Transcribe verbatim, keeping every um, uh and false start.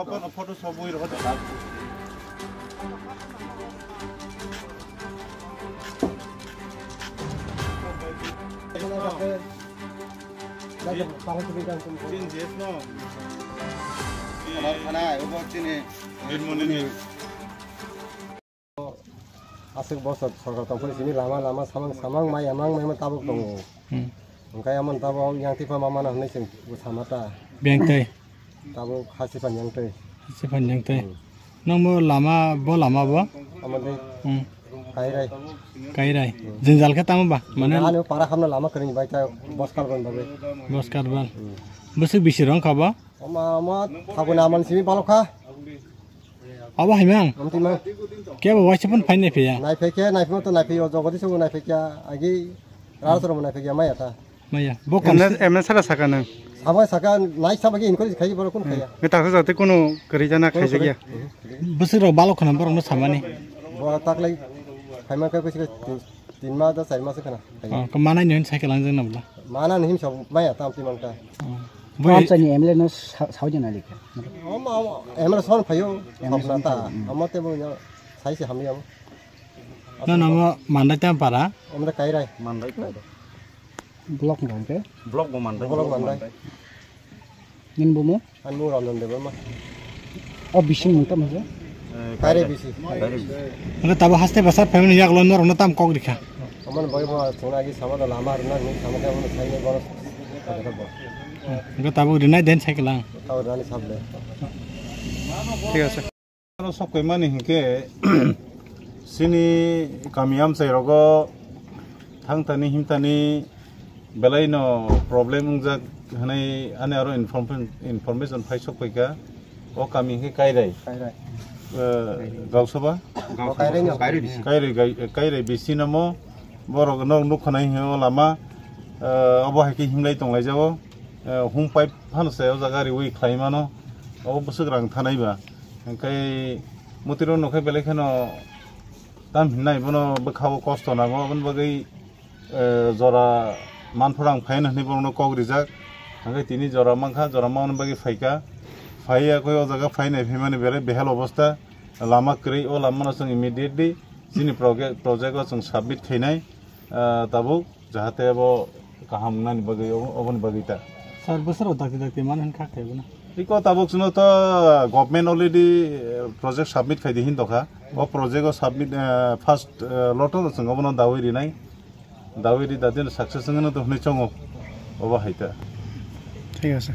Photo sobwi rw. Chini J S no. Thana, thana, obo chini. Birmoni ni. Aswk bosor sorkar tongphuru simi lama lama samang samang mai amang mai ma tabuk tongo. Hmm. Hwnkhe amon tabuk yang tipa ma mano hwnwi chwng sama ta. Beng tei. Tabuk hasi pan yang tei. Hasi pan yang tei. Hmm. Nang bo lama, bo lama bo? Amon tei. Hmm. Kairai. Kairai. Hmm. Jwngjal khe tamo ba? Mane ano para khamna lama kwrwini bai ta boskar ban bagwi. Boskar ban. Hmm. Bwswk bisi rong kha bo? Oma, oma, thaguni amon simi balokha. Abo hai mang? Amtwi mang. Kebo waisa phone phai nai phiya? Nai phai khe, nai phai to nai phai o jogodi sugu nai phai khe, agi rara soro nai phai khe maya ta. Maya. Bo kam Emne, emne sara saka nang. Abo saka nai saba ki inquiry khai borok kun khaya. Nge taksa jate kono kwrwi jana khai jagya. Bwswk rok balok khna borok no samani. Bo taklai khai ma khe bwswk tin, tin mas da char mas khna. Oh, ko manai ni hwn cycle ang jang na bla. Mana ni him sok maya tam ti mangta. Oh. Bo amchani M L A no sa-, saudi na likha. Ama, ama, M L A son phayo, M L A son phayo, hmm. Ama te bo ya, sai se hamya. Na namo mandai tam para? Amda kairai. Mandai kairai. Block ngam ke? Block bo mandai. Block mandai. Nini bumo? Ani bumo Ranjan Debbarma. O bising mung tamo je? Kare bisi. Hwnkhe tabo haste bwsar family yak loi norokno tam kok rikha. Amon bai bo chwngna agi sama da lama rwna ni sama khe amon sai ni bono. Hwnkhe tabo rinai den cycle ang. Tabo rani sable. Thik ase. Aro sok koimani hinkhe sini kami amchai rogo thangtani himtani belai no problem wngjak hwnwi ani aro inform-, information phai sok paikha. O kami hinkhe Kairai. Kairai. Eh, Gausaba? Gausaba. Kairai no. Kairai bisi. Kairai gai-, Kairai bisi namo borok no nukhanai hiyo lama, eh, obo hai khe himlai tonglaijao. Eh, hum pipe phano se o jaga riwi khlai mano. Obo bwswk rang thanai ba. Hwnkhe mwtwirok nokhe belai kheno tam hinnai bono bwkha-o kosto nango, aboni bagwi, eh, jora manphuru ang phaino hwnwi borokno kok rijak. Hwnkhe tini jora mankha, jora manmani bagwi phaikha. Phaiya khe o jaga phainai phaimani belai behal obostha, lama kwrwi, o lamano chwng immediately chini proge-, project-o chwng submit khainai, eh, tabuk. Jahate abo kaham wngnani bagwi, obo-, oboni bagwi ta. Sir, bwswk rok dakti dakti mano hwn kha khe bono. Iko tabuk chwngno to government already, eh, project submit khai di hin dokha. O project o submit, eh, first, eh, lot o chwng obono dawi rinai. Dawi ri dadin success wngno to hwnwi chongo. Obo hai ta. Thik ase.